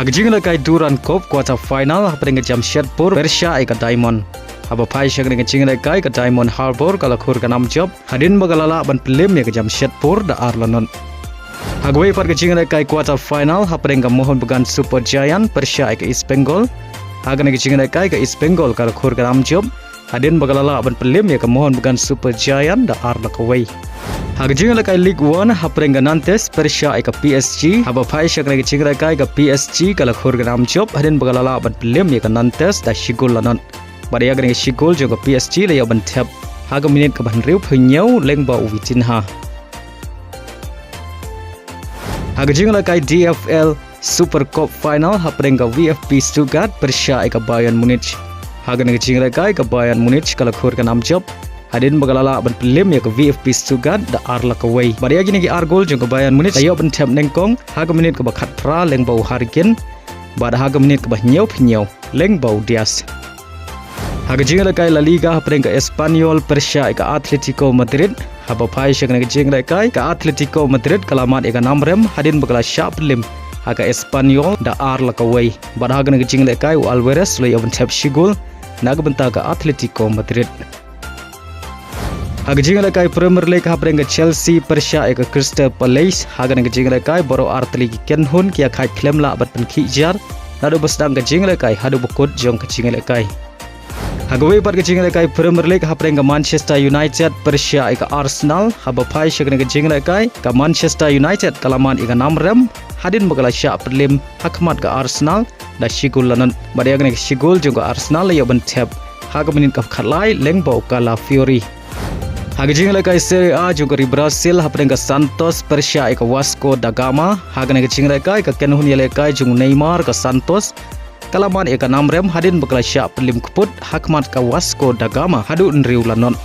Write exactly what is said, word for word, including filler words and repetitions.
Ha ka jingïalehkai Durand Cup quarter final, hapdeng ka Jamshedpur pyrshah ïa ka Diamond. Haba phai sha kane ka jingïalehkai, ka Diamond Harbour ka la khur ka nam jop hadien ba ka la lah ban pynliem ïa ka Jamshedpur da ar la not. Ha kawei pat ka jingïalehkai quarter final, hapdeng ka Mohun Bagan Super Giant pyrshah ïa ka East Bengal. Ha kane ka jingïalehkai, ka East Bengal ka la khur ka nam jop hadien ba ka la lah ban pynliem ïa ka Mohun Bagan Super Giant da ar la kawei. Ha ka jingïalehkai League One, hapdeng ka Nantes pyrshah ïa ka P S G. Haba phai sha kane ka jingïalehkai, ka P S G ka la khur ka nam jop hadien ba ka la lah ban pynliem ïa ka Nantes da shi gol la not. Bad ïa kane ka shi gol jong ka P S G la ïoh ban thep ha ka minit kaba hynriewphew hynñiew lyngba u Vitinha. Ha ka jingïalehkai D F L Super Cup final, hapdeng ka V F B Stuttgart pyrshah ïa ka Bayern Munich. Ha kane ka jingïalehkai, ka Bayern Munich ka la khur ka nam jop hadien ba ka la lah ban pynliem ïa ka V F B Stuttgart da ar la kawei. Bad ïa kine ki ar gol jong ka Bayern Munich la ïoh ban thep nyngkong ha ka minit kaba khatphra lyngba u Harry Kane, bad ha ka minit kaba hynñiewphew hynñiew lyngba u Dias. Ha ka jingïalehkai La Liga, hapdeng ka Espanyol pyrshah ïa ka Atletico Madrid. Haba phai sha kane ka jingïalehkai, ka Atletico Madrid ka la mad ïa ka nam rem hadien ba ka la shah pynliem ha ka Espanyol da ar la kawei. Bad ha kane ka jingïalehkai, u Alvarez u la ïoh ban thep shi gol na ka bynta ka Atletico Madrid. Ha ka jingïalehkai Premier League, hapdeng ka Chelsea pyrshah ïa ka Crystal Palace. Ha kane ka jingïalehkai, baroh ar tylli ki kynhun ki ïakhaid khlem lah ban pynkhih jar naduh ba sdang ka jingïalehkai haduh ba kut jong ka jingïalehkai. Ha kawei pat ka jingïalehkai Premier League, hapdeng ka Manchester United pyrshah ïa ka Arsenal. Haba phai sha kane ka jingïalehkai, ka Manchester United ka la mad ïa ka nam rem hadien ba ka la shah pynliem ha khmat ka Arsenal da shi gol la not. Bad ïa kane ka shi gol jong ka Arsenal la ïoh ban thep ha ka minit kaba khatlai lyngba u Calafiori. Ha ka jingïalehkai Serie A jong ka ri Brazil, hapdeng ka Santos pyrshah ïa ka Vasco da Gama. Ha kane ka jingïalehkai, ka kynhun ïalehkai jong u Neymar, ka Santos, ka la mad ïa ka nam rem hadien ba ka la shah pynliem kput ha khmat ka Vasco da Gama haduh hynriew la not.